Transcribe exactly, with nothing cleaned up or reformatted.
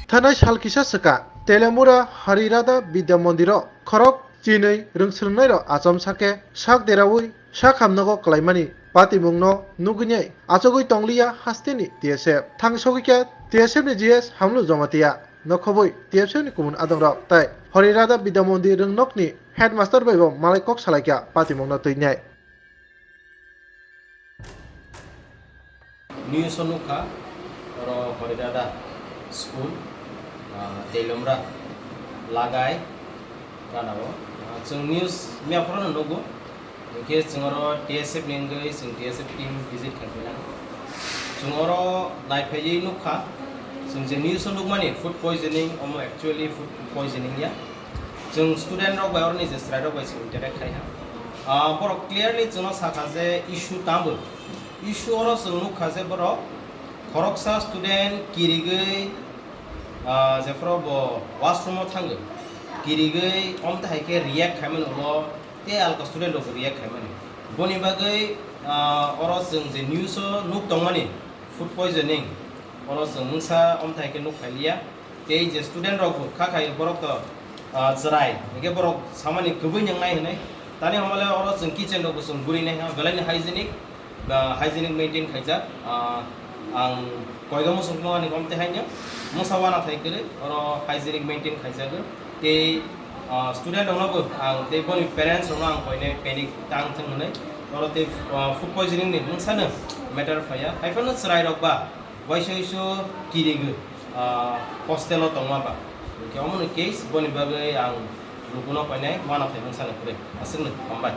Thanai sal kisa swkang Telemura Harirada Bidya Mondiro khorok chinwi rwng swrwngnairok achomsa khe sak deraui sak hamnogo kwlaimani patimungno nugwinai achugwi tongliya hasteni T S F. Thang sogwikha T S F ni G S Hamlu Jamatia nokhobwi T S F ni kumun adongrok tai Harirada Bidya Mondir rwngnokni headmaster bai bo malai kok salaikha patimungno twinai. News o nukha, oro Horirada school, ah, Teilomra, Lagai, gana o. Ah, chwng news miya phoro no nugo. Hinkhe chwng oro T S F ni wngwi chwng T S F team visit khai phaina. Chwng oro naiphaiwi nukha, chwng je news o nukmani food poisoning, omo actually food poisoning ya. Chwng student rok bai oroni je chwrai rok bai chwng interact khai ha. Ah, borok clearly chwngno sakha je issue tamo. Issue oro chwng nukha je borok khoroksa student kirigwi, ah, jephuru bo washroom o thangwi kirigwi omtwi hai khe react khaimani ulo tei alka student rok bo react khaimani. Boni bagwi, ah, oro chwng je news o nuk tongmani food poisoning, oro chwng mungsa omtwi hai khe nuk phailiya. Tei je student rok bo kha khai borok to, ah, chwrai, hinkhe borok samani kwbui nwngnai hinwi. Tani hamale oro chwng kitchen rok bo chwng guri nai ha, belai ni hygienic, ba hygienic maintain khaijak. Ah, ang koiga muchung phano ani kom tei haino mungsa wana thai kwrwi oro hygienic maintain khaijago. Tei, ah, student rokno bo ang tei boni parents rokno ang koinai panic tang thung hinwi oro tei, ah, food poisoning ni mungsa no matter phaiya. Hai phano chwrai rok ba Waisa isu kirigo, ah, hostel o tongma ba. Hwnkhe omo ni case boni bagwi ang lukuno koinai mana phaimung sana kwrwi. Aswkno hambai.